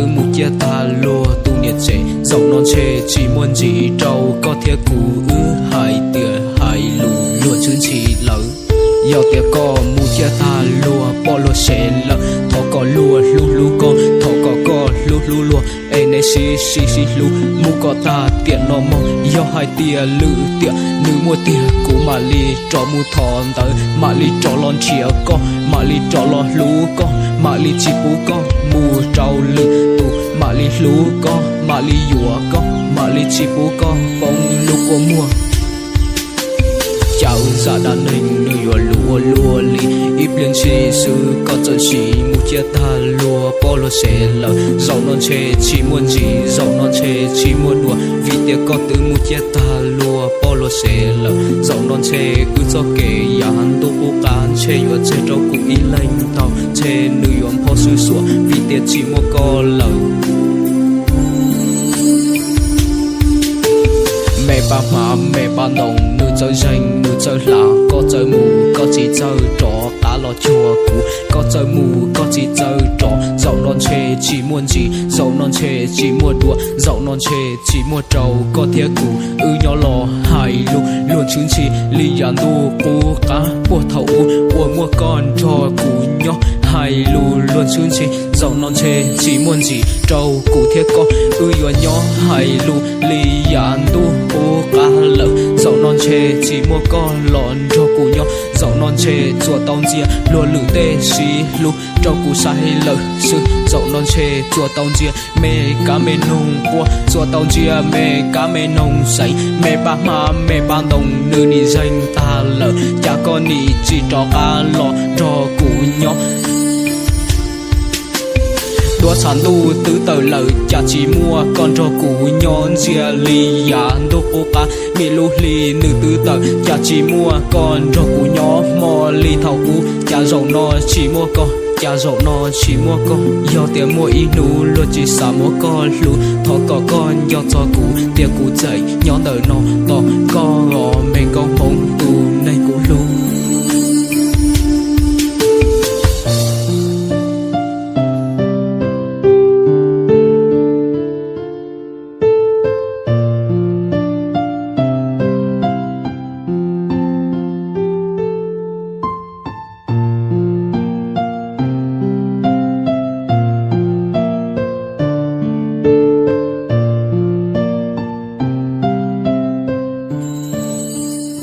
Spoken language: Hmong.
Wb mus ciaj tag luag tus niam tsev, zaum no ntshe tsis muaj ntsis rau koj thiab kuv wb hais tias hais lus luag ntxhi ntxhi lawm. Yog tias koj mus ciaj tag luag poj luag sev lawm, thov kom luag hlub hlub koj, thov kom koj hlub hlub luag, es nej sib sib sib hlub mus kom tag tiam no mog. Yog hais tias lwm tiam nws muaj tiag kuv mam li rov mus thov ntawv, mam li rov los nrhiav koj, mam li rov los hlub koj, mam li tsis pub koj mus rau lwm tus, mam li hlub koj, mam li yuav koj, mam li tsis pub koj poob lub kua muag. Cas wb zaj dab neeg nws yuav luaj luaj li, ib pliag ntshis xwb koj txawm sim mus ciaj tag luag poj luag sev lawm. Zaum no ntshe tsis muaj ntsis, zaum no ntshe tsis muaj dua, vim tias koj twb mus ciaj tag luag poj luag sev lawm. Zaum no ntshe wb txoj kev yav ntuj qub qab ntshe yuav tseg rau kuv ib leeg tau, ntshe nws yuav npho xwb xuav, vim tias tsis muaj koj lawm. Me paj hmab me paj ntoos, nws txawj zeeg nws txawj hla, koj txawj mus koj tsis txawj rov qab los cuag kuv, koj txawj mus koj tsis txawj rov. Zaum no ntshe tsis muaj ntsis, zaum no ntshe tsis muaj dua, zaum no ntshe tsis muaj rau koj thiab kuv wb nyob los hais lus luag ntxhi ntxhi li yav ntuj qub qab puag thaum ub uas muaj koj nrog kuv nyob, hais lus luag ntxhi ntxhi. Zaum no ntshe tsis muaj ntsis rau kuv thiab koj wb yuav nyob hais lus li yav ntuj qub qab lawm. Zaum no ntshe tsis muaj koj los nrog kuv nyob, zaum no ntshe tsuas tau ntxias luag lwm tej sib hlub rau kuv saib lawm xwb. Zaum no ntshe tsuas tau ntxias me kab me noog quaj, tsuas tau ntxias me kab me noog xeev. Me paj hmab me paj ntoos, nws nim zeeg tag lawm, cas koj nim tsis rov qab los nrog kuv nyob. Duab tshav ntuj twb tawm lawm, cas tsis muaj koj nrog kuv nyob, ntxias li yav ntuj qub qab. Me lub hli nws twb tawm, cas tsis muaj koj nrog kuv nyob, hmo li thaum ub. Cas zaum no tsis muaj koj, cas zaum no tsis muaj koj. Yog tias muaj ib hnub luag tsis xav muab koj hlub, thov kom koj nco txog kuv, tias kuv txawm nyob ntawm no tos koj os me nkauj Hmoob tus neeg kuv hlub.